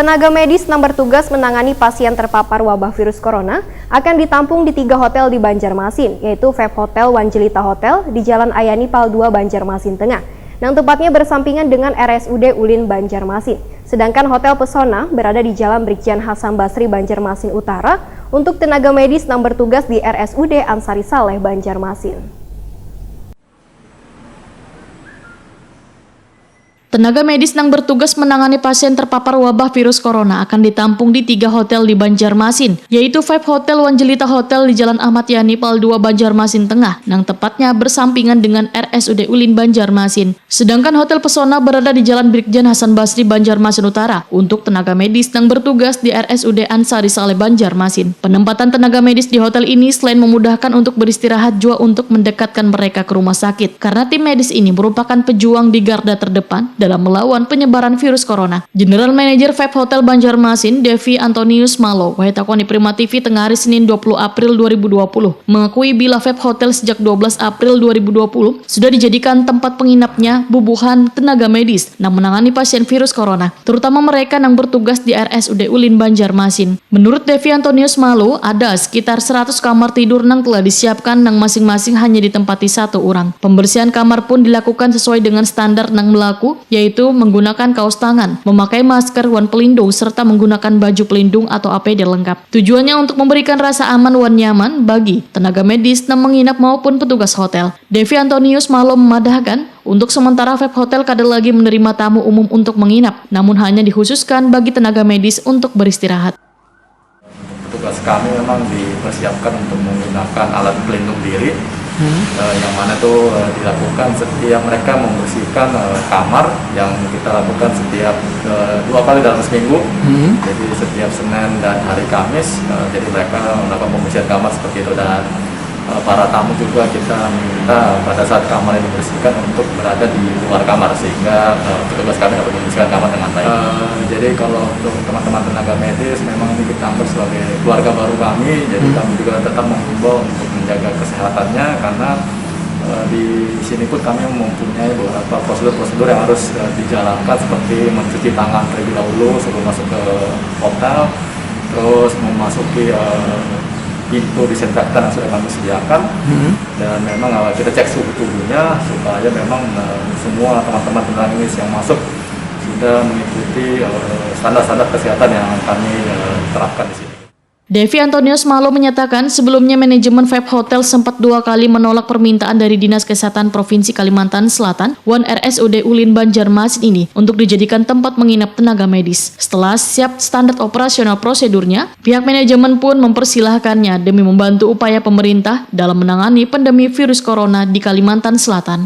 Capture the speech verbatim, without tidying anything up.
Tenaga medis nang bertugas menangani pasien terpapar wabah virus corona akan ditampung di tiga hotel di Banjarmasin, yaitu Vape Hotel wan Jelita Hotel di Jalan Ayani Pal dua Banjarmasin Tengah, nang tempatnya bersampingan dengan R S U D Ulin Banjarmasin. Sedangkan Hotel Pesona berada di Jalan Brigjen Hasan Basri Banjarmasin Utara untuk tenaga medis nang bertugas di R S U D Ansari Saleh Banjarmasin. Tenaga medis nang bertugas menangani pasien terpapar wabah virus corona akan ditampung di tiga hotel di Banjarmasin, yaitu Vape Hotel wan Jelita Hotel di Jalan Ahmad Yani Pal dua Banjarmasin Tengah, nang tepatnya bersampingan dengan R S U D Ulin Banjarmasin. Sedangkan Hotel Pesona berada di Jalan Brigjen Hasan Basri Banjarmasin Utara untuk tenaga medis nang bertugas di R S U D Ansari Saleh Banjarmasin. Penempatan tenaga medis di hotel ini selain memudahkan untuk beristirahat, jua untuk mendekatkan mereka ke rumah sakit, karena tim medis ini merupakan pejuang di garda terdepan dalam melawan penyebaran virus corona. General Manager Vape Hotel Banjarmasin, Devi Antonius Malo, wahai takoni Prima T V tengah hari Senin dua puluh April dua ribu dua puluh, mengakui bila Vape Hotel sejak dua belas April dua ribu dua puluh sudah dijadikan tempat penginapnya bubuhan tenaga medis nang menangani pasien virus corona, terutama mereka nang bertugas di R S U D Ulin Banjarmasin. Menurut Devi Antonius Malo, ada sekitar seratus kamar tidur nang telah disiapkan, nang masing-masing hanya ditempati satu orang. Pembersihan kamar pun dilakukan sesuai dengan standar nang berlaku, yaitu menggunakan kaos tangan, memakai masker wan pelindung, serta menggunakan baju pelindung atau A P D lengkap. Tujuannya untuk memberikan rasa aman wan nyaman bagi tenaga medis nang menginap maupun petugas hotel. Devi Antonius Malo memadahkan, untuk sementara Vape Hotel kada lagi menerima tamu umum untuk menginap, namun hanya dikhususkan bagi tenaga medis untuk beristirahat. Petugas kami memang dipersiapkan untuk menggunakan alat pelindung diri, eh, yang mana itu, eh, dilakukan setiap mereka membersihkan, eh, kamar, yang kita lakukan setiap, eh, dua kali dalam seminggu. Jadi setiap Senin dan hari Kamis, eh, jadi mereka melakukan pembersihan kamar seperti itu. Dan eh, para tamu juga kita minta pada saat kamar ini dibersihkan untuk berada di luar kamar, sehingga, eh, petugas kami dapat membersihkan kamar dengan baik. Eh, jadi kalau untuk teman-teman tenaga medis, memang ini kita anggap sebagai keluarga baru kami, jadi kami juga tetap menghimbau untuk menjaga kesehatannya, karena, eh, di sini pun kami mempunyai beberapa prosedur-prosedur yang harus, eh, dijalankan, seperti mencuci tangan terlebih dahulu sebelum masuk ke hotel, terus memasuki, eh, pintu disinfektan yang sudah kami sediakan. Dan memang, eh, kita cek suhu tubuhnya supaya memang, eh, semua teman-teman tenaga medis yang masuk sudah mengikuti, eh, standar-standar kesehatan yang kami, eh, terapkan di sini. Devi Antonius Malo menyatakan, sebelumnya manajemen Vape Hotel sempat dua kali menolak permintaan dari Dinas Kesehatan Provinsi Kalimantan Selatan wan R S U D Ulin Banjarmasin ini untuk dijadikan tempat menginap tenaga medis. Setelah siap standar operasional prosedurnya, pihak manajemen pun mempersilahkannya demi membantu upaya pemerintah dalam menangani pandemi virus corona di Kalimantan Selatan.